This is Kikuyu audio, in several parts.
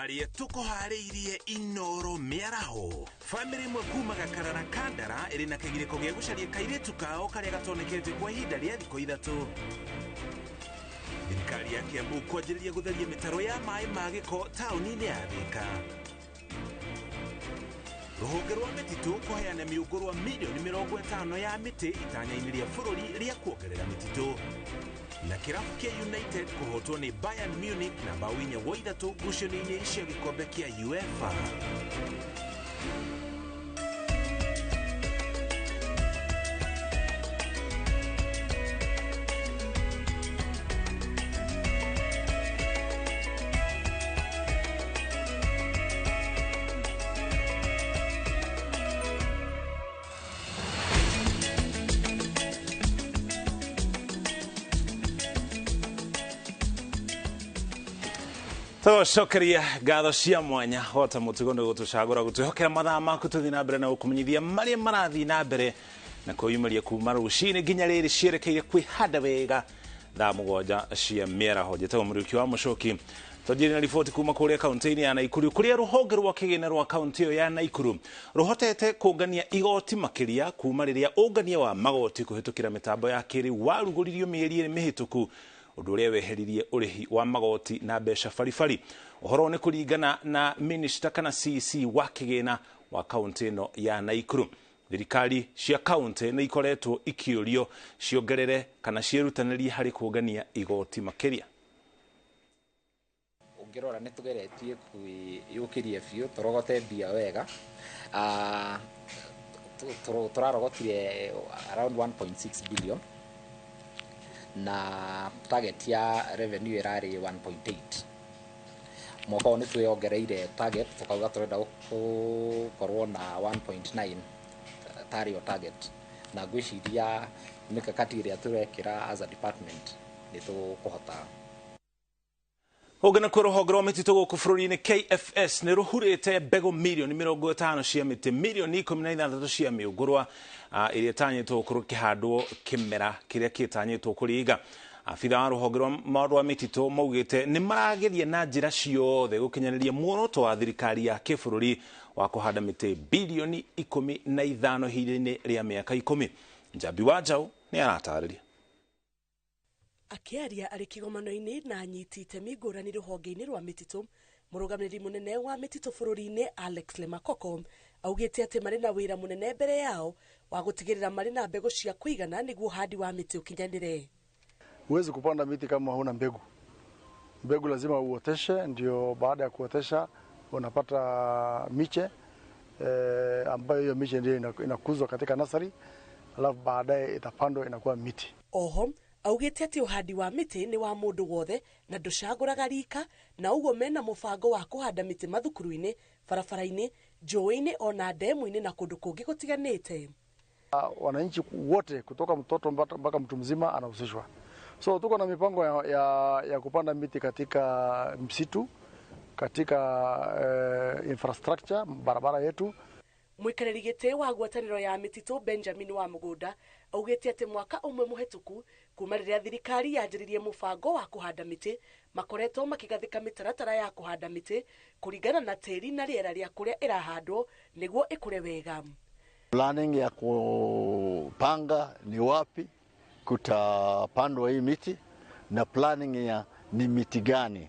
Marĩa tũkũharĩirie Inoro mĩaraho. Bamĩrĩ ĩmwe kuma Gakarara Kandara ĩrĩ na kĩgirĩko gĩa gũcaria kairĩtu kao karĩa gatonekete kwa ihinda rĩa thikũ 3. Thirikari ya Kiambu kwanjĩrĩria gũtheria mĩtaro ya maĩ ma gĩko taũni-inĩ ya Thika. Rũhonge rwa mĩtitũ kũheana mĩũngũrwa mirioni 50 ya mĩtĩ itanya-inĩ rĩa bũrũri rĩa kuongerera mĩtitũ. Na kĩrabu kĩa United kũhotwo nĩ Bayern Munich na bao 4-3 ngucanio-inĩ cia gĩkombe kĩa UEFA. Tũcokeria ngatho cia mwanya ota mũtugo nĩ gũtũcagũra gũtwĩhokera mathaa maku tũthiĩ na mbere na gũkũmenyithia marĩa marathiĩ na mbere na kwĩyumĩria kuma rũcinĩ nginya rĩrĩ cierekeire kwĩhanda wega thaa 7 cia mĩaraho. Njĩtagwo Mũriũki wa Mũcoki. Twanjĩrĩria na riboti kuma kũrĩa kaunti-inĩ ya Naikuru kũrĩa rũhonge rwa kĩgĩna rwa kaunti ĩyo ya Naikuru rũhotete kũngania igoti makĩria kuma rĩrĩa ũngania wa magoti kũhĩtũkĩra mĩtambo ya kĩrĩu warugũririo mĩeri ĩrĩ mĩhĩtũku, ũndũ ũrĩa weheririe ũrĩhi wa magoti na mbeca baribari. Ũhoro nĩ kũringana na minister kana CC wa kĩgĩna wa kaunti ĩno ya Naikuru. Thirikari cia kaunti nĩ ikoretwo ikĩũrio ciongerere kana ciĩrutanĩrie harĩ kũngania igoti makĩria. Ũngĩrora nĩ tũgeretie kwĩyũkĩria biũ tũrogote mbia wega. Tũrarogotire around 1.6 billion na target ya revenue ĩrarĩ 1.8. Mwaka ũyũ nĩ twĩongereire target tũkauga tũrenda gũkorwo na 1.9 tarĩ o target, na ngwĩciria mĩkakati ĩrĩa tũrekĩra as a department nĩ tũkũhota. Ũngĩ nakuo rũhonge rwa mĩtitũ gũkũ bũrũri-inĩ KFS nĩ rũhurĩte mbegũ mirioni 50 cia mĩtĩ mirioni 16 cia mĩũngũrwa ĩrĩa ĩtanyĩtwo gũkorwo ĩkĩhandwo kĩmera kĩrĩa kĩtanyĩtwo kũringa. Abitha wa rũhonge rwa mĩtitũ maugĩte nĩ marageria na njĩra ciothe gũkinyanĩria muoroto wa thirikari ya kĩbũrũri wa kũhanda mĩtĩ bilioni 15 ihinda-inĩ rĩa mĩaka 10. Njambi wa Njaũ nĩ aratarĩria. Akĩaria arĩ kĩgomano-inĩ na anyiti itemi ngũrani rũhonge-inĩ rwa mĩtitũ, mũrũgamĩrĩri mũnene wa mĩtitũ bũrũri-inĩ Alex Lemakoko augĩte atĩ marĩ na wĩra mũnene mbere yao wa gũtigĩrĩra marĩ na mbegũ cia kũigana nĩguo ũhandi wa mĩtĩ ũkinyanĩre. Huwezi kupanda miti kama huna mbegu. Mbegu lazima uoteshe, ndio baada ya kuotesha unapata miche ambayo hiyo miche ndio inakuzwa katika nasari, alafu baadaye itapandwa inakuwa miti. Oho augĩte atĩ ũhandi wa mĩtĩ nĩ wa mũndũ wothe na ndũcagũraga rika, na ũguo mena mũbango wa kũhanda mĩtĩ mathukuru-inĩ, barabara-inĩ, njũĩ-inĩ ona ndemu-inĩ na kũndũ kũngĩ gũtiganĩte. Wananchi wote kutoka mtoto mpaka mtu mzima anahusishwa. So tuko na mipango ya kupanda miti katika msitu, katika infrastructure, barabara yetu. Mwikarĩri gĩtĩ wa ngwatanĩro ya mĩtitũ Benjamin wa Mũgũnda augĩte atĩ mwaka ũmwe mũhetũku kuma rĩrĩa thirikari yanjĩrĩirie mũbango wa kũhanda mĩtĩ makoretwo makĩgathĩka mĩtaratara ya kũhanda mĩtĩ kũringana na tĩri na rĩera rĩa kũrĩa ĩrahandwo nĩguo ĩkũre wega. Planning ya kupanga ni wapi kutapandwa hii miti na planning ya ni miti gani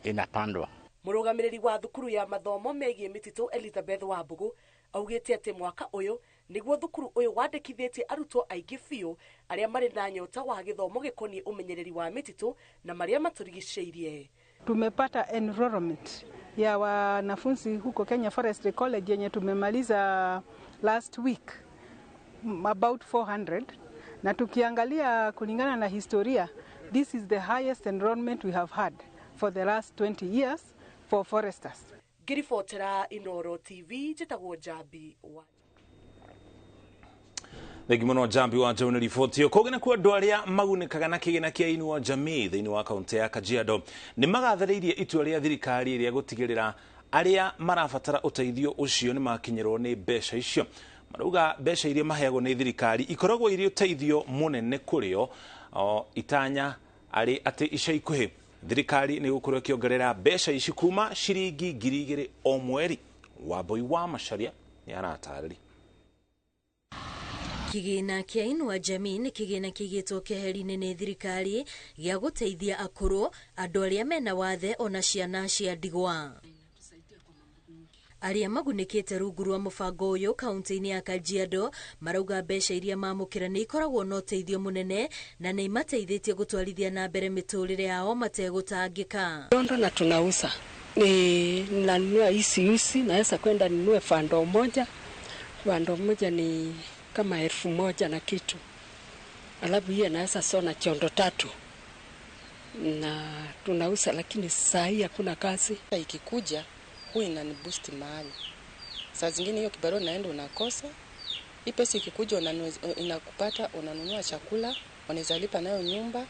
inapandwa. Mũrũgamĩrĩri wa thukuru ya mathomo megiĩ mĩtitũ Elizabeth Wambũgũ augĩte atĩ mwaka ũyũ nĩguo thukuru ũyũ wandĩkithĩtie arutwo aingĩ biũ arĩa marĩ na nyota wa gĩthomo gĩkoniĩ ũmenyereri wa mĩtitũ na marĩa matũrigicĩirie. Tumepata enrollment ya wanafunzi huko Kenya Forestry College yenye tumemaliza last week about 400, na tukiangalia kulingana na historia, this is the highest enrollment we have had for the last 20 years for foresters. Ngĩribotera Inoro TV njĩtagwo Njambi wa Thengi mũno Njambi wa Njaũ nĩ riboti ĩyo. Kũngĩ nakuo andũ arĩa magunĩkaga na kĩgĩna kĩa Inua Jamii thĩinĩ wa kaunti ya Kajiado nĩ magathĩrĩirie itua rĩa thirikari rĩa gũtigĩrĩra arĩa marabatara ũteithio ũcio nĩ makinyĩrwo nĩ mbeca icio. Marauga mbeca iria maheagwo nĩ thirikari ikoragwo irĩ ũteithio mũnene kũrĩ o, itanya arĩ atĩ ica ikuhĩ Thirikari nĩ gũkorwo ĩkĩongerera mbeca ici kuma ciringi 2,000 o mweri. Wambui wa Macharia nĩ aratarĩria. Kĩgĩna kĩa Inua Jamii nĩ kĩgĩna kĩigĩtwo keheri-inĩ nĩ thirikari gĩa gũteithia akũrũ, andũ arĩa mena wathe ona ciana cia ndigwa. Arĩa magunĩkĩte rungu rwa mũbango ũyũ kaunti-inĩ ya Kajiado marauga mbeca iria mamũkĩra nĩ ikoragwo na ũteithio mũnene na nĩ imateithĩtie gũtwarithia na mbere mĩtũrĩre yao mategũtangĩka. Ndondo na tunauza ni nanunua isi usi, naweza kwenda ninunue fando moja. Fando moja ni kama 1,000 na kitu, alafu hiyo naweza sona chondo 3 na tunauza, lakini saa hii hakuna kazi. Ikikuja huwa inaniboost mahali. Saa zingine hiyo kibarua naenda unakosa. Hii pesa ikikuja inakupata, unanunua chakula, unaweza lipa nayo nyumba,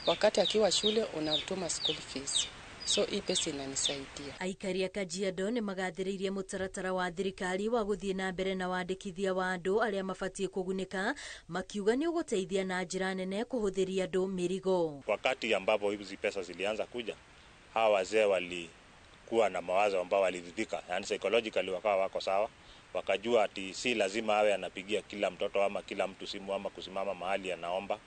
wakati akiwa shule unamtuma school fees. So hii pesa inanisaidia. Aikari a Kajiado nĩ magathĩrĩirie mũtaratara wa thirikari wa gũthiĩ na mbere na wandĩkithia wa andũ arĩa mabatiĩ kũgunĩka, makiuga nĩ ũgũteithia na njĩra nene kũhũthĩria andũ mĩrigo. Wakati ambapo hizi pesa zilianza kuja, hawa wazee walikuwa na mawazo ambao waliridhika, yani psychologically wakawa wako sawa, wakajua ati si lazima awe anapigia kila mtoto ama kila mtu simu ama kusimama mahali anaomba.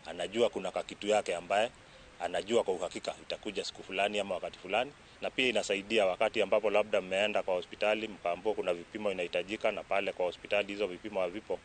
Anajua kuna kakitu yake ambaye anajua kwa uhakika itakuja siku fulani ama wakati fulani. Na pia inasaidia wakati ambapo labda mmeenda kwa hospitali mkaambiwa kuna vipimo inahitajika, na pale kwa hospitali hizo vipimo havipo,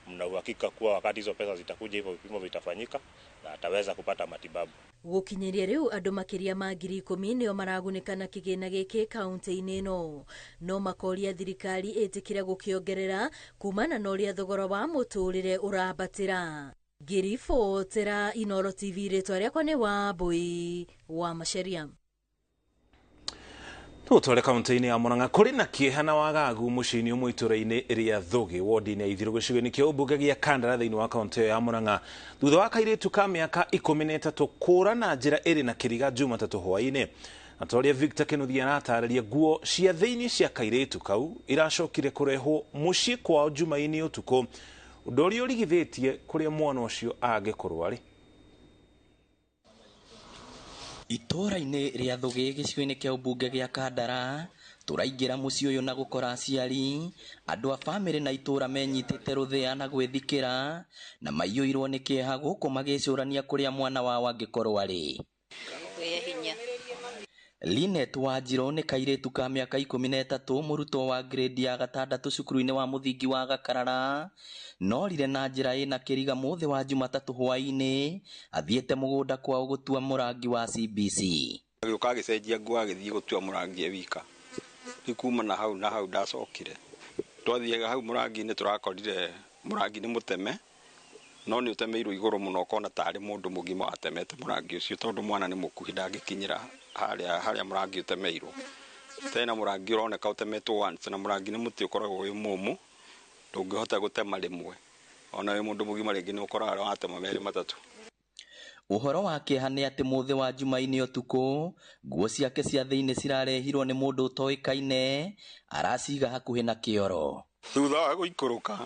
mna uhakika kuwa wakati hizo pesa zitakuja hivyo vipimo vitafanyika na ataweza kupata matibabu. Gũkinyĩria rĩu andũ makĩria ma 10,000 nĩo maragunĩka na kĩgĩna gĩkĩ kaunti-inĩ ĩno, no makoria thirikari ĩtĩkĩre gũkĩongerera kumana na ũrĩa thogora wa mũtũrĩre ũrambatĩra. Ngĩribotera Inooro TV, rĩtwa rĩakwa nĩ Wambui wa Macharia. Tũtware kaunti-inĩ ya Murang'a kũrĩ na kĩeha na wagagu mũciĩ-inĩ ũmwe itũũra-inĩ rĩa Thũgĩ wodi-inĩ ya Ithirũ gĩcigo-inĩ kĩa ũmbunge gĩa Kandara thĩinĩ wa kaunti ĩyo ya Murang'a thutha wa kairĩtu ka mĩaka 13 kũra na njĩra ĩrĩ na kĩriga Jumatatũ hwaĩ-inĩ. Atongoria Victor Kinuthia aratarĩria nguo cia thĩinĩ cia kairĩtu kau iracokire kũrehwo mũciĩ kwao Jumaine ũtukũ, ũndũ ũrĩa ũrigithĩtie kũrĩa mwana ũcio angĩkorwo arĩ. Itũũra-inĩ rĩa Thũgĩ gĩcigo-inĩ kĩa ũmbunge gĩa Kandara tũraingĩra mũciĩ ũyũ na gũkora aciari, andũ a bamĩrĩ na itũũra menyitĩte rũthĩa na gwĩthikĩra na maiyũirwo nĩ kĩeha gũkũ magĩcũrania kũrĩa mwana wao angĩkorwo arĩ. Linet Wanjirũ nĩ kairĩtu ka mĩaka 13, mũrutwo wa grade ya 6 cukuru-inĩ wa mũthingi wa Gakarara, norire na njĩra ĩna kĩriga mũthĩ wa Jumatatũ hwaĩ-inĩ athiĩte mũgũnda kwao gũtua mũrangi wa CBC. Agĩũka agĩcenjia nguo agĩthiĩ gũtua mũrangi e wika. Rĩu kuma na hau na hau ndacokire. Twathiaga hau mũrangi-inĩ tũrakorire mũrangi nĩ mũteme, no nĩ ũtemeirwo igũrũ mũno ũkona tarĩ mũndũ mũgima watemete mũrangi ũcio, tondũ mwana nĩ mũkuhĩ ndangĩkinyĩra harĩa mũrangi ũtemeirwo. Tena mũrangi ũroneka ũtemetwo once, na mũrangi nĩ mũtĩ ũkoragwo wĩ mũmũ, ndũngĩhota gũtema rĩmwe. Ona wĩ mũndũ mũgima rĩngĩ nĩ ũkoraga watema merĩ matatũ. Ũhoro wa kĩeha nĩ atĩ mũthĩ wa Jumaine ũtukũ nguo ciake cia thĩinĩ cirarehirwo nĩ mũndũ ũtoĩkaine araciga hakuhĩ na kĩoro. Thutha wa gũikũrũka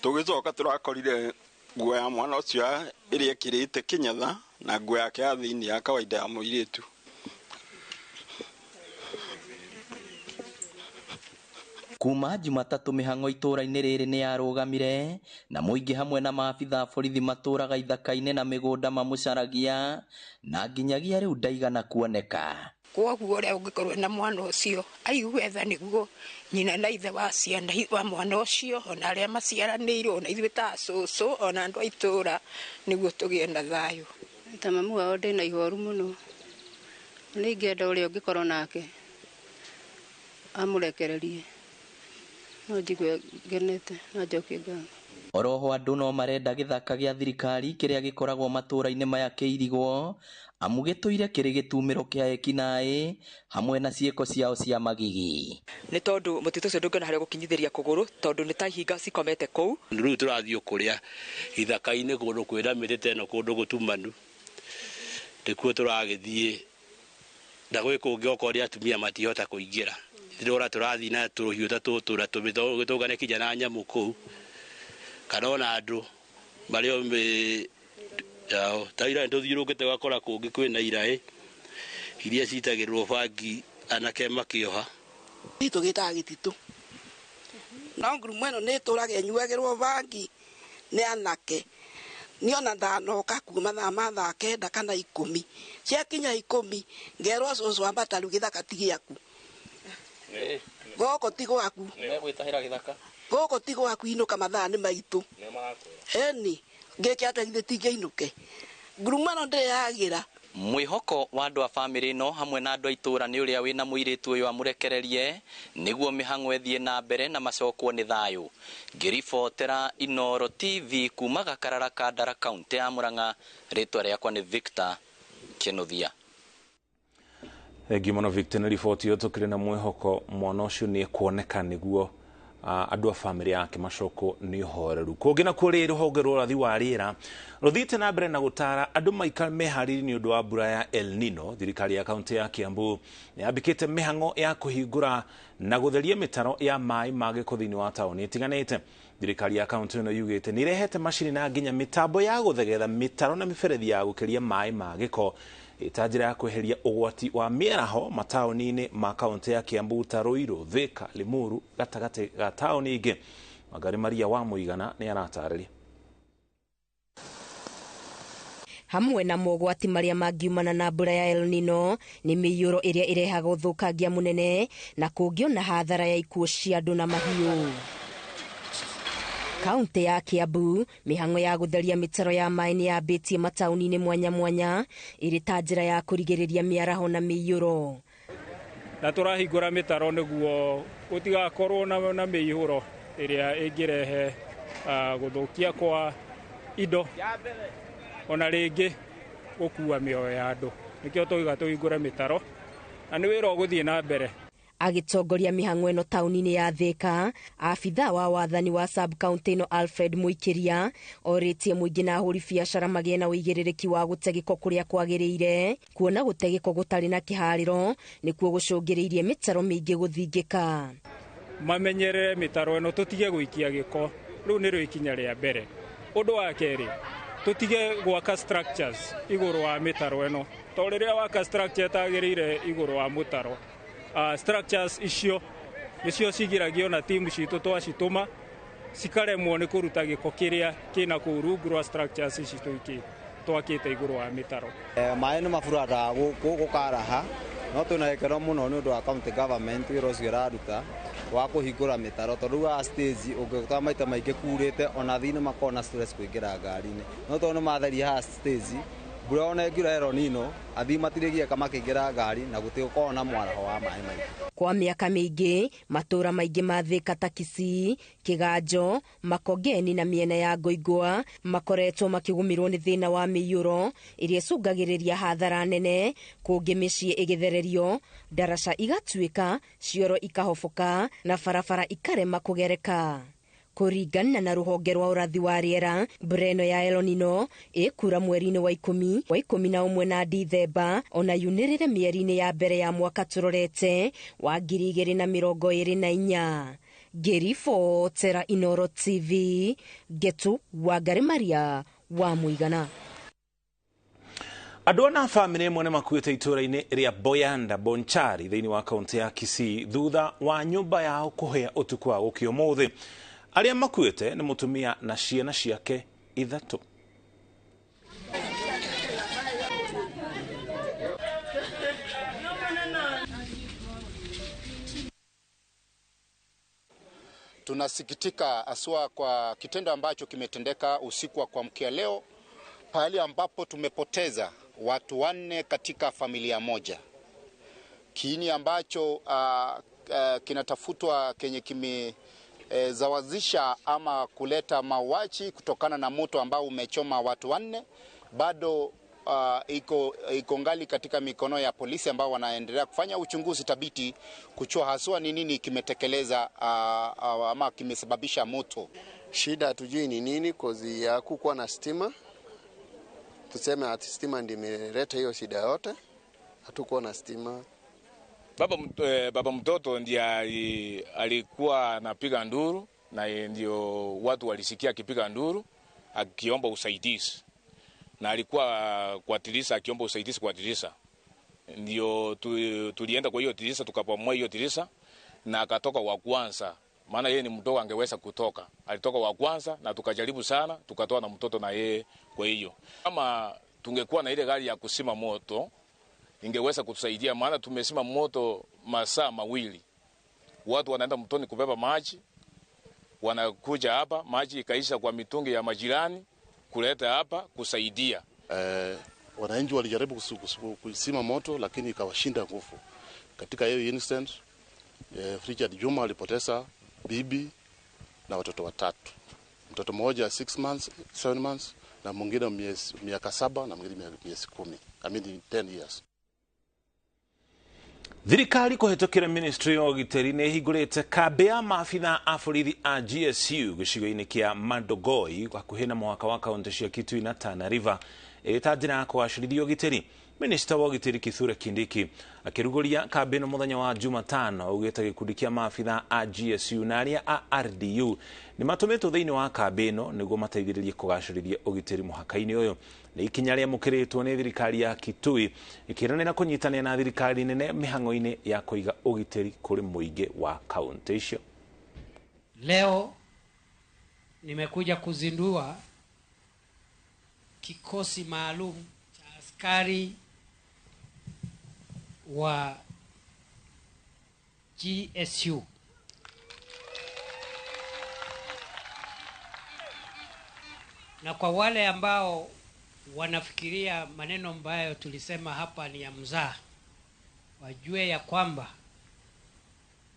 tũgĩcoka tũrakorire nguo ya mwana ũcio ĩrĩa ĩkĩrĩte kĩnyatha na nguo yake ya thĩinĩ ya kawaida ya mũirĩtu. Kuma Jumatatũ mĩhang'o itũũra-inĩ rĩrĩ nĩ yarũgamire na mũingĩ hamwe na maabitha a borithi matũũraga ithaka-inĩ na mĩgũnda mamũcaragia na nginyagia rĩu ndaigana kuoneka. Kwoguo ũrĩa ũngĩkorwo na mwana ũcio aigue tha nĩguo nyina na ithe wa ciana wa mwana ũcio ona arĩa maciaranĩirwo ona ithuĩ ta cũcũ ona andũ a itũũra nĩguo tũgĩe na thayũ. Ta mamu wao ndĩna ihoru mũno, nĩ ingĩenda ũrĩa ũngĩkorwo nake amũrekererie no njigue ngenete na njokie ngatho. Oroho andũ no marenda gĩthaka gĩa thirikari kĩrĩa gĩkoragwo matũũra-inĩ maya kĩirigwo amu gĩtũire kĩrĩ gĩtumĩro kĩa ekinaĩ hamwe na ciĩko ciao cia magigi. Nĩ tondũ mũtitũ ũcio ndũngĩona harĩa gũkinyithĩria kũgũrũ tondũ nĩ ta ihinga cikomete kũu. Rĩu tũrathiĩ kũrĩa ithaka-inĩ kũndũ kwĩna mĩtĩ ta ĩno kũndũ gũtumanu nĩkuo tũragĩthiĩ na gwĩ kũngĩ okorwo nĩ atumia matihota kũingĩra. Ndĩrona tũrathiĩ na tũrũhiũ ta tũtũ na tũgane kinya na nyamũ kũu kana ona andũ marĩ Yao ta ira tũthiũrũkĩte ũgakora kũngĩ kwĩna iraĩ iria citagĩrĩrwo bangi anake makĩoha. Gĩtitũ gĩtaga gĩtitũ no ngurumo ĩno nĩ ĩtũraga ĩnyuagĩrwo bangi nĩ anake. Niĩ ona ndanoka kuo mathaa ma thaa 9 kana 10 ciakinya 10 ngerwo cũcũ ambata rĩu gĩthaka ti gĩaku, gũkũ ti gwaku, gũkũ ti gwaku, inũka mathaa nĩ maitũ. Ĩni ngĩke atĩa githĩ ti ngĩinũke? Ngurumo ĩno ndĩyagĩra. Mwĩhoko wa andũ a bamĩrĩ ĩno hamwe na andũ a itũũra nĩ ũrĩa wĩna mũirĩtu ũyũ amũrekererie nĩguo mĩhang'o ĩthiĩ na mbere na macokwo nĩ thayũ. Ngĩribotera Inooro TV kuma Gakarara Kandara kaunti ya Murang'a, rĩtwa rĩakwa nĩ Victor Kinuthia. Thengiũ mũno Victor nĩ riboti ĩyo. Tũkĩrĩ na mwĩhoko mwana ũcio nĩ ekuoneka nĩguo andũ a bamĩrĩ yake macokwo nĩ ũhoreru. Kũngĩ nakuo rĩ, rũhonge rwa ũrathi wa rĩera rũthiĩte na mbere na gũtara andũ maikare meharĩirie nĩ ũndũ wa mbura ya El Nino. Thirikari ya kaunti ya Kiambu nĩ yambĩkĩte mĩhang'o ya kũhingũra na gũtheria mĩtaro ya maĩ ma gĩko thĩinĩ wa taũni ĩtiganĩte. Thirikari ya kaunti ĩno yugĩte nĩ ĩrehete macini na nginya mĩtambo ya gũthegetha mĩtaro na mĩberethi ya gũkĩria maĩ ma gĩko ĩta njĩra ya kweheria ũgwati wa mĩaraho mataũni-inĩ ma kaunti ya Kiambu ta Ruiru, Thika, Limuru gatagatĩ ga taũni ingĩ. Wangari Maria wa Mũigana nĩ aratarĩria. Hamwe na mogwati marĩa mangiumana na mbura ya El Nino nĩ mĩiyũro ĩrĩa ĩrehaga ũthũkangia mũnene na kũngĩona hathara ya ikuũ cia andũ na mahiũ. Kaunti ya Kiambu mĩhang'o ya gũtheria mĩtaro ya maĩ nĩ yambĩtie mataũni-inĩ mwanya mwanya ĩrĩ ta njĩra ya kũrigĩrĩria mĩaraho na mĩiyũro. Na tũrahingũra mĩtaro nĩguo gũtigakorwo na mĩihũro ĩrĩa ĩngĩrehe gũthũkia kwa indo ona rĩngĩ gũkua mĩoyo ya andũ. Nĩkĩo tũiga tũhingũre mĩtaro na nĩ wĩra ũgũthiĩ na mbere. Agĩtongoria mĩhang'o ĩno taũni-inĩ ya Thika, abithaa wa wathani wa sub county ĩno Alfred Mũikĩria orĩtie mũingĩ na ahũri biacara magĩe na ũigĩrĩrĩki wa gũte gĩko kũrĩa kwagĩrĩire, kuona gũte gĩko gũtarĩ na kĩharĩro nĩkuo gũcũngĩrĩirie mĩtaro mĩingĩ gũthingĩka. Mamenyerere mĩtaro ĩno, tũtige gũikia gĩko, rĩu nĩrĩo ikinya rĩa mbere. Ũndũ wa kerĩ, tũtige gwaka structures igũrũ wa mĩtaro ĩno, tondũ rĩrĩa waka structure ĩtagĩrĩire igũrũ wa mũtaro, structures icio nĩcio cigiragio na timu citũ twacitũma cikaremwo nĩ kũruta gĩko kĩrĩa kĩna kũu rungu rwa structures ici twakĩte igũrũ wa mĩtaro. Maĩ nĩ maburataga gũkaraha, no twĩna gĩkeno mũno nĩ ũndũ wa county government wĩra ũcio ĩraruta wa kũhingũra mĩtaro, tondũ rĩu haha stage ũngĩkora maita maingĩ kurĩte ona athii nĩ makoragwo na stress kũingĩra ngari-inĩ, no tondũ nĩ matheria haha stage mbura ona ĩngiura El Nino athii matirĩgiĩka makĩingĩra ngari na gũtigũkorwo na mwaraho wa maĩ maingĩ. Kwa mĩaka mĩingĩ matũũra maingĩ ma Thika ta Kisii, Kĩganjo, Makongeni na mĩena ya Ngoingũa makoretwo makĩgũmĩrwo nĩ thĩna wa mĩiyũro ĩrĩa ĩcũngagĩrĩria hathara nene, kũngĩ mĩciĩ ĩgĩthererio, ndaraca igatuĩka, cioro ikahoboka na barabara ikarema kũgereka. Kũringana na rũhonge rwa ũrathi wa rĩera, mbura ĩno ya El Nino ĩkura mweri-inĩ wa 10, wa 11 na Dithemba ona yunĩrĩre mĩeri-inĩ ya mbere ya mwaka tũrorete wa 2024. Ngĩribotera Inooro TV, Ngetu Wangari Maria wa Mũigana. Andũ ana a bamĩrĩ ĩmwe nĩ makuĩte itũũra-inĩ rĩa Boyanda Bonchari thĩinĩ wa kaunti ya Kisii thutha wa nyũmba yao kũhĩa ũtukũ wa gũkĩa ũmũthĩ. Arĩa makuĩte nĩ mũtumia na ciana ciake 3. Tunasikitika haswa kwa kitendo ambacho kimetendeka usiku wa kuamkia leo, pahali ambapo tumepoteza watu 4 katika familia moja. Kiini ambacho kinatafutwa kenye kimezawazisha ama kuleta mauaji kutokana na moto ambao umechoma watu 4 bado iko ngali katika mikono ya polisi ambao wanaendelea kufanya uchunguzi thabiti kuchua haswa ni nini kimetekeleza ama kimesababisha moto. Shida hatujui ni nini, kozi ya kukuwa na stima. Tuseme ati stima ndiyo imeleta hiyo shida yote. Hatukuwa na stima. Baba mtoto ndiye alikuwa anapiga nduru na ndio watu walisikia akipiga nduru akiomba usaidizi. na alikuwa kwa dirisha akiomba usaidizi kwa dirisha. Ndio tulienda kwa hiyo dirisha, tukabomoa hiyo dirisha na akatoka wa kwanza, maana yeye ni mdogo angeweza kutoka. Alitoka wa kwanza na tukajaribu sana, tukatoa na mtoto na yeye. Kwa hiyo kama tungekuwa na ile gari ya kusima moto ingeweza kutusaidia, maana tumesima moto masaa 2. Watu wanaenda mtoni kubeba maji, wanakuja hapa, maji ikaisha kwa mitungi ya majirani kuleta hapa kusaidia. Wananchi walijaribu kusima moto lakini ikawashinda nguvu. Katika hiyo incident, Richard Juma alipoteza bibi na watoto 3. Mtoto mmoja 6 months, 7 months na mwingine miaka 7 na mwingine miezi 10. I mean 10 years. Thirikari kũhĩtũkĩra Ministry ya ũgitĩri nĩ ĩhingũrĩte kambĩ ya maabitha a borithi a GSU gĩcigo-inĩ kĩa Mandogoi hakuhĩ na mũhaka wa kaunti cia Kitui na Tana River ĩrĩ ta njĩra ya kũgacĩrithia ũgitĩri. Minista wa ũgitĩri Kithure Kindiki akĩrugũria kambĩ ĩno mũthenya wa Jumatano augĩte gĩkundi kĩa maabitha a GSU na arĩa a RDU nĩ matũmĩtwo thĩinĩ wa kambĩ ĩno nĩguo mateithĩrĩrie kũgacĩrithia ũgitĩri mũhaka-inĩ ũyũ. Nĩ ikinya rĩamũkĩrĩtwo nĩ thirikari ya Kitui ĩkĩranĩra kũnyitanĩra na thirikari nene mĩhang'o-inĩ ya kũiga ũgitĩri kũrĩ mũingĩ wa kaunti icio. Leo nimekuja kuzindua kikosi maalum cha askari wa GSU. Na kwa wale ambao wanafikiria maneno ambayo tulisema hapa ni ya mzaha, wajue ya kwamba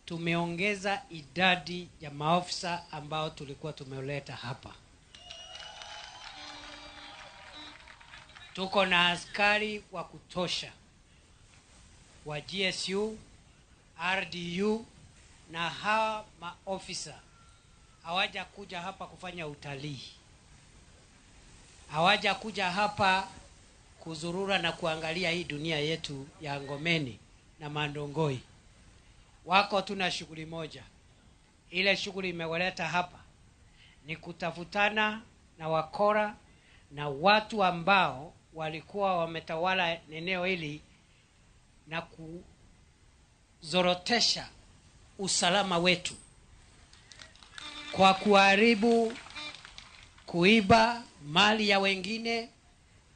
tumeongeza idadi ya maofisa ambao tulikuwa tumeleta hapa. Tuko na askari wa kutosha wa GSU, RDU, na hawa maofisa hawajakuja hapa kufanya utalii. Hawajakuja hapa kuzurura na kuangalia hii dunia yetu ya Ngomeni na Mandongoi. Wako tuna shughuli moja. Ile shughuli imewaleta hapa ni kutafutana na wakora na watu ambao walikuwa wametawala eneo hili na kuzorotesha usalama wetu kwa kuharibu, kuiba mali ya wengine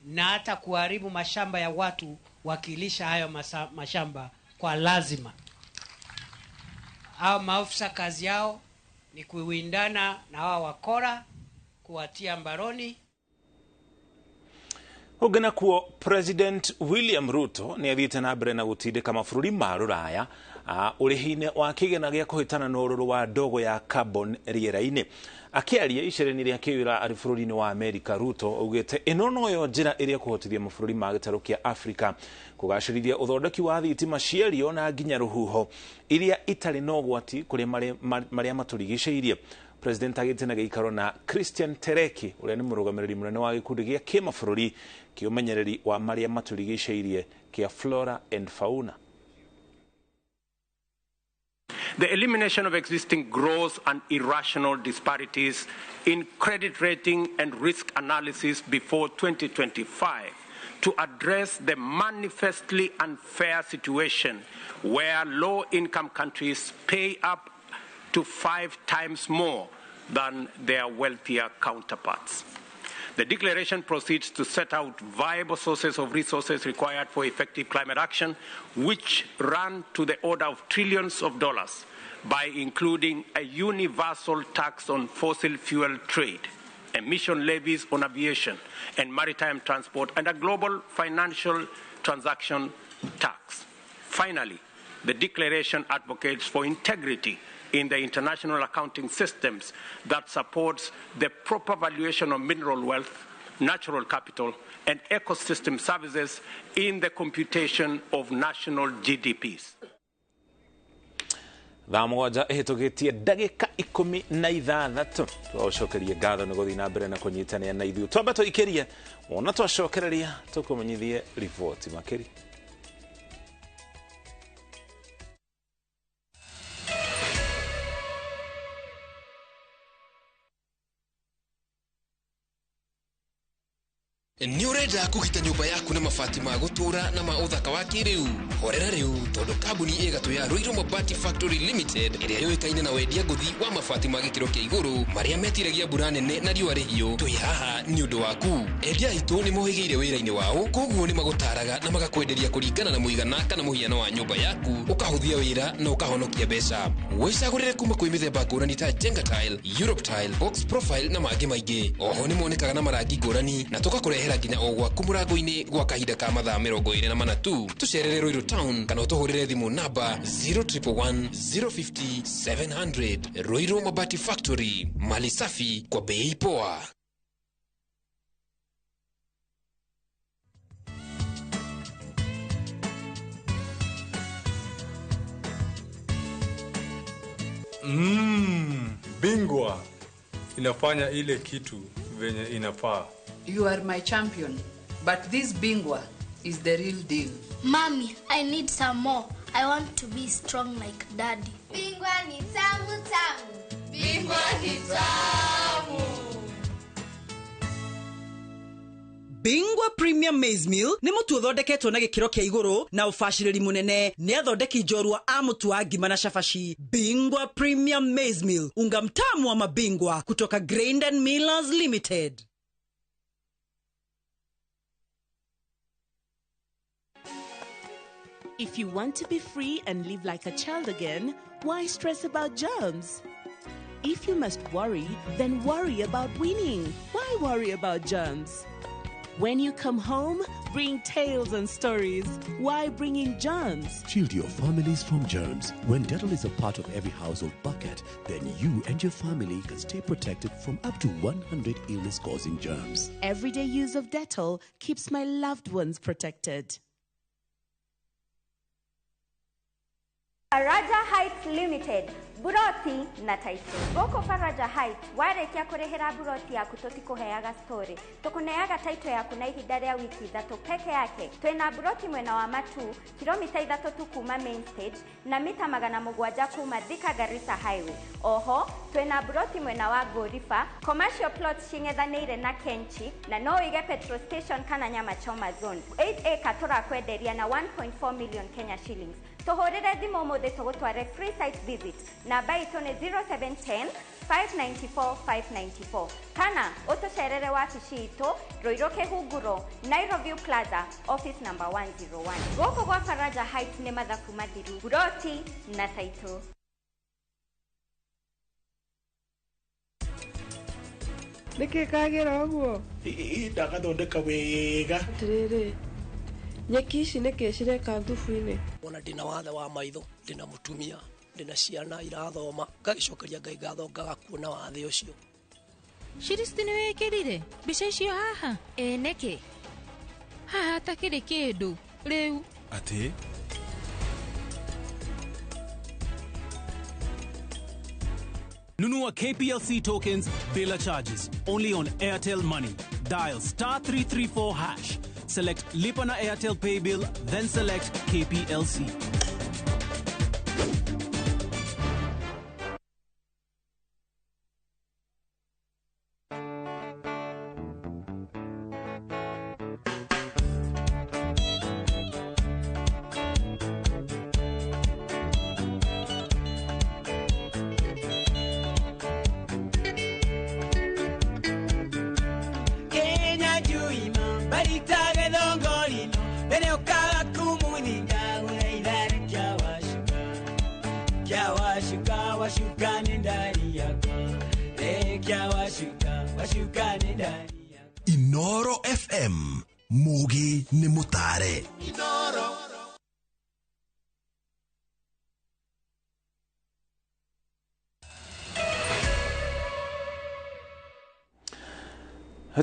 na hata kuharibu mashamba ya watu wakilisha hayo mashamba kwa lazima. Hao maofisa kazi yao ni kuwindana na hao wakora, kuwatia mbaroni. Ũngĩ kuo President William Ruto nĩ athiĩte na mbere na gũtindĩka mabũrũri ma rũraya ũrĩhi-inĩ wa kĩgĩna gĩa kũhĩtana na ũrũrũ wa ndogo ya carbon rĩera-inĩ. Akĩaria icera-inĩ rĩa kĩwĩra arĩ bũrũri-inĩ wa Amerika, Ruto augĩte ĩno noyo njĩra ĩrĩa kũhotithia mabũrũri ma gĩtarũ kĩa Afrika kũgacĩrithia ũthondeki wa thitima cia riũa na nginya rũhuho iria itarĩ na ũgwati kũrĩ marĩa matũrigicĩirie. President agĩte na gĩikaro na Christian Tereki ũrĩa nĩ mũrũgamĩrĩri mũnene wa gĩkundi gĩa kĩmabũrũri kĩa ũmenyereri wa marĩa matũrigicĩirie kĩa Flora and Fauna. The elimination of existing gross and irrational disparities in credit rating and risk analysis before 2025 to address the manifestly unfair situation where low-income countries pay up to 5 times more than their wealthier counterparts. The declaration proceeds to set out viable sources of resources required for effective climate action, which run to the order of trillions of dollars, by including a universal tax on fossil fuel trade, emission levies on aviation and maritime transport, and a global financial transaction tax. Finally, the declaration advocates for integrity in the international accounting systems that supports the proper valuation of mineral wealth, natural capital, and ecosystem services in the computation of national GDPs. Thaa mũgwanja ĩhĩtũkĩtie ndagĩka 16 twacokerie ngatho nĩ gũthiĩ na mbere na kũnyitanĩra na ithuĩ. Twambe tũikĩrie wona twacokereria tũkũmenyithie riboti makĩria. Nĩ ũrenda kũgita nyũmba yaku na mabati ma gũtũũra na ma ũthaka wa kĩrĩu? Horera rĩu, tondũ kambuni ĩgatũ ya Ruiru Mabati Factory Limited, ĩrĩa yũĩkaine na wendia ngũthi wa mabati ma gĩkĩro kĩa igũrũ marĩa metiragia mbura nene na riũa rĩhiũ, twĩ haha nĩ ũndũ waku. Endia aitũ nĩ mohĩgĩire wĩra-inĩ wao, koguo nĩ magũtaraga na magakwenderia kũringana na mũigana kana mũhiano wa nyũmba yaku, ũkahũthia wĩra na ũkahonokia mbeca. Wĩcagũrĩre kuma kwĩ mĩthemba ngũrani ta Jenga Tile, Europe Tile, Box Profile na mangĩ maingĩ. Oho nĩ monekaga na marangi ngũrani na tũgakũrehera nginya o gwaku mũrango-inĩ gwa kahinda ka mathaa 24 tu. Tũcerere Ruiru Town kana ũtũhũrĩre thimũ namba 0111 050 700. Ruiru Mabati Factory, mali safi kwa bei poa. Bingwa inafanya ile kitu venye inafaa. You are my champion, but this Bingwa is the real deal. Mommy, I need some more. I want to be strong like Daddy. Bingwa ni tamu tamu. Bingwa ni tamu. Bingwa Premium Maize Meal nĩ mũtu ũthondeketwo na gĩkĩro kĩa igũrũ na ũbacĩrĩri mũnene nĩ athondeki njorua a mũtu wa ngima na cabaci. Bingwa Premium Maize Meal, unga mtamu wa mabingwa kutoka Grain and Millers Limited. If you want to be free and live like a child again, why stress about germs? If you must worry, then worry about winning. Why worry about germs? When you come home, bring tales and stories. Why bring in germs? Shield your families from germs. When Dettol is a part of every household bucket, then you and your family can stay protected from up to 100 illness-causing germs. Everyday use of Dettol keeps my loved ones protected. Faraja Heights Limited, Buroti na Taito. Goko Faraja Heights, warekia kurehera buroti yaku tutikuheaga story. Tukuneaga taito yaku na ihinda ria wiki 3 peke yake. Twina buroti mwena wa Matu, kilomita 3 tu kuma main stage na mita 700 kuma Thika Garissa Highway. Oho, twina buroti mwena wa Gorifa, commercial plot shing'ethanĩire na Kenchi na no wige petrol station kana nyama choma zone. 8 acre turakwenderia na 1.4 million Kenya shillings. Tuhurire thimu umuthi tugutware free site visit. Namba itũ nĩ 0710 594 594 kana utucerere wabici itũ Ruiru Kĩhunguro, Nairobi Plaza, office number 101. Gũkũ gwa Faraja Heights nĩ mathabu mathiru, buroti na taitũ. Nĩkĩ kagĩra ũguo? Ndagathondeka wega. Atĩrĩrĩ, nyeki ici nĩkĩ cireka thubu-inĩ? Ona ndĩna wathe wa maitho, ndĩna mũtumia, ndĩna ciana irathoma, ngagicokeria Ngai ngatho ngaga kuona wathe ũcio. Shiristi nĩ wĩkĩrire mbica icio haha? Ĩ nĩkĩ? Haha hatakĩrĩ kĩndũ rĩu. Atĩ? Nunua KPLC tokens bila charges only on Airtel Money. Dial *334#. Select Lipa na Airtel Pay Bill, then select KPLC. Inoro FM, Mugi ni mutare. Inoro.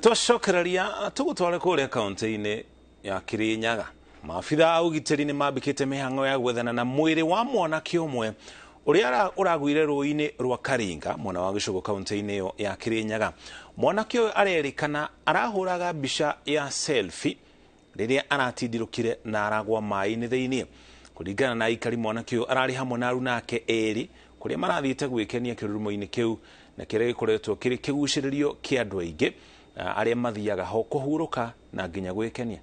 Twacokereria tũgũtware kũrĩa kaunti-inĩ ya Kirinyaga. Maabitha a ũgitĩri nĩ mambĩkĩte mĩhang'o ya gwethana na mwĩrĩ wa mwanake ũmwe ũrĩa ũragũire rũĩ-inĩ rwa Karinga mwena wa Gĩcũgũ kaunti-inĩ ĩyo ya Kirinyaga. Mwanake ũyũ arerĩkana arahũraga mbica ya selfie rĩrĩa aratindirũkire na aragwa maĩ-inĩ thĩiniĩ. Kũringana na aikari, mwanake ũyũ ararĩ hamwe na aruna ake erĩ kũrĩa marathiĩte gwĩkenia kĩrurumo-inĩ kĩu na kĩrĩa gĩkoretwo kĩrĩ kĩgucĩrĩrio kĩa andũ aingĩ. arĩa mathiaga ho kũhurũka na nginya gwĩkenia.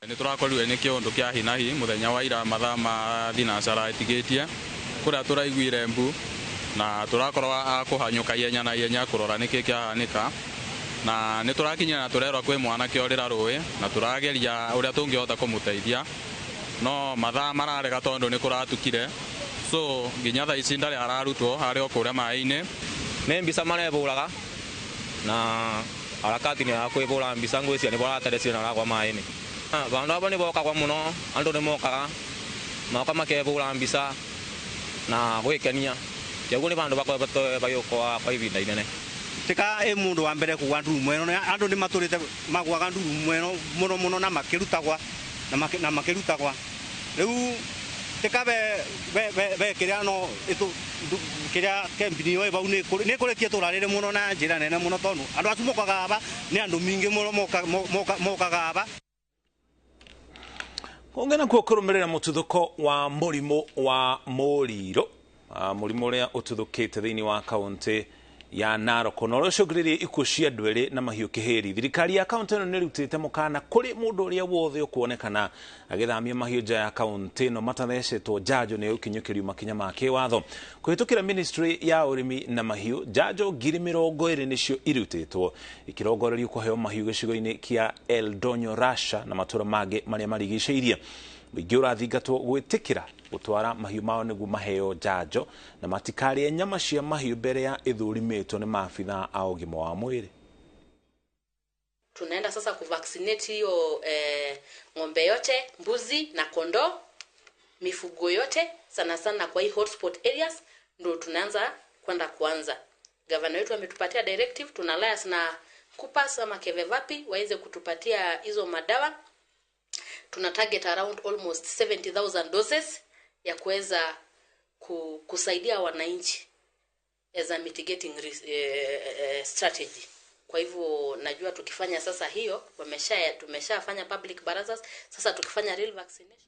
Nĩ tũrakorirwe nĩ kĩũndũ kĩa hinahi mũthenya wa ira mathaa ma thinacara ĩtigĩtie kũrĩa tũraiguire mbu na tũrakorwo a kũhanyũka ihenya na ihenya kũrora nĩkĩ kĩahanĩka na nĩ tũrakinyĩra na tũrerwo kwĩ mwanake ũrĩra rũĩ na tũrageria ũrĩa tũngĩhota kũmũteithia no mathaa mararega tondũ nĩ kũratukire so nginya thaa ici ndarĩ ararutwo arĩ o kũrĩa maĩ-inĩ. Nĩ mbica marebũraga na harakati nĩ ya kwĩbũra mbica ngwĩcia nĩ baraterecio na aragwa maĩ-inĩ. Bandu aba nĩ bokagwa mũno andũ nĩ mokaga moka makebũra mbica na gwĩkenia kĩoguo nĩ bandu bakoretwo bagĩũka kwa ihinda inene. Tika ĩ mũndũ wa mbere kugwa ndurumo ĩno andũ nĩ matũrĩte magwaga ndurumo ĩno mũno mũno na makĩrutagwa na makĩrutagwa rĩu tika be kĩrĩa no kĩrĩa kembini ĩyo bau nĩ kũrĩtie tũrarĩre mũno na njĩra nene mũno tondũ andũ acio mokaga aba nĩ andũ mingĩ mũno mokaga aba. Kũngĩ nakuo kũrũmĩrĩra mũtuthũko wa mũrimũ wa mũriro mũrimũ ũrĩa ũtuthũkĩte thĩinĩ wa kaũntĩ ya Narok na ũrĩa ũcũngĩrĩirie ikuũ cia andũ erĩ na mahiũ kĩhĩri. Thirikari ya kaũntĩ ĩno nĩrutĩte mũkana kũrĩ mũndũ ũrĩa wothe ũkuonekana agĩthamia mahiũ nja ya kaũntĩ ĩno matathecetwo njanjo nĩ ũkinyũkĩrio makinya ma kĩwatho. Kũhĩtũkĩra ministry ya ũrĩmi na mahiũ, njanjo 20,000 nĩcio irutĩtwo ikirongorerio kũheo mahiũ gĩcigo-inĩ kĩa Eldonyo Rasha na matũra mangĩ marĩa marigicĩirie. Mũingĩ ũrathingatwo gwĩtĩkĩra gũtwara mahiũ mao nĩguo maheo njanjo na matikarĩe nyama cia mahiũ mbere ya ĩthũrimĩtwo nĩ maabithaa a ũgima wa mwĩrĩ. Tunaenda sasa kuvaccinate hiyo ng'ombe yote, mbuzi na kondoo, mifugo yote sana sana kwa hii hotspot areas ndio tunaanza kwenda kuanza. Gavana wetu ametupatia directive, tuna alliance na Kupas ama Kevevapi waweze kutupatia hizo madawa. Tuna target around almost 70,000 doses ya kuweza kusaidia wananchi as a mitigating strategy. Kwa hivyo najua tukifanya sasa hiyo, tumeshafanya public barazas, sasa tukifanya real vaccination.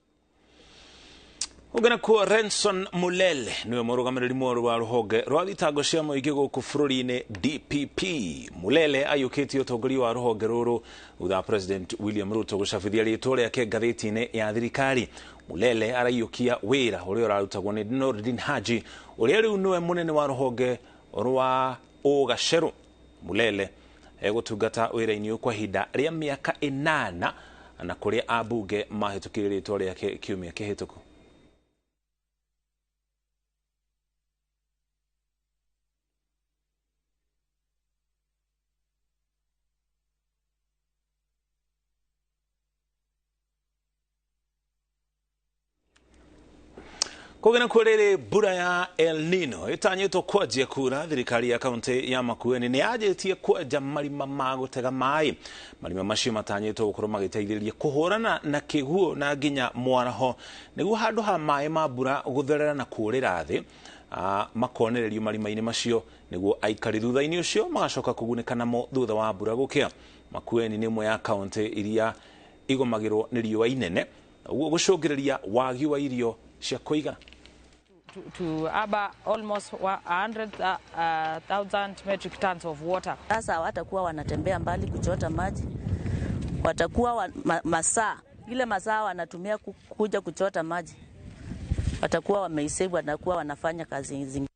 Ugana kuwa Renson Mulele niwe mũrũgamĩrĩri mwerũ wa rũhonge rwa thitango cia mũingĩ gũkũ bũrũri-inĩ DPP. Mulele aiyũkĩtie ũtongoria wa rũhonge rũrũ thutha wa President William Ruto gũcabithia rĩtwa rĩake ngathĩti-inĩ ya thirikari. Mulele araiyũkia wĩra ũrĩa ũrarutagwo nĩ Nordin Haji ũrĩa rĩu nĩwe mũnene wa rũhonge rwa Ũgacerũ. Mulele egũtungata wĩra-inĩ ũyũ kwa ihinda rĩa mĩaka 8 na kũrĩa ambunge mahĩtũkirie rĩtwa rĩake kiumia kĩhĩtũku. Kũgĩ nakuo rĩrĩ mbura ya El Nino ĩtanyĩtwo kwanjia kura, thirikari ya kaũntĩ ya Makueni nĩ yanjĩtie kwenja marima ma gũtega maĩ. Marima macio matanyĩtwo gũkorwo magĩteithĩrĩria kũhũrana na kĩguũ na nginya mwaraho nĩguo handũ ha maĩ ma mbura gũtherera na kũũrĩra thĩ makonererio marima-inĩ macio nĩguo aikari thutha-inĩ ũcio magacoka kũgunĩka namo thutha wa mbura gũkĩa. Makueni nĩ ĩmwe ya kaũntĩ iria igomagĩrwo nĩ riũa inene ũguo gũcũngĩrĩria wagi wa irio cia kũigana. To about almost 100,000 metric tons of water. Sasa hawatakuwa wanatembea mbali kuchota maji, watakuwa masaa ile masaa wanatumia kuja kuchota maji watakuwa wameisave, wanakuwa wanafanya kazi zingine.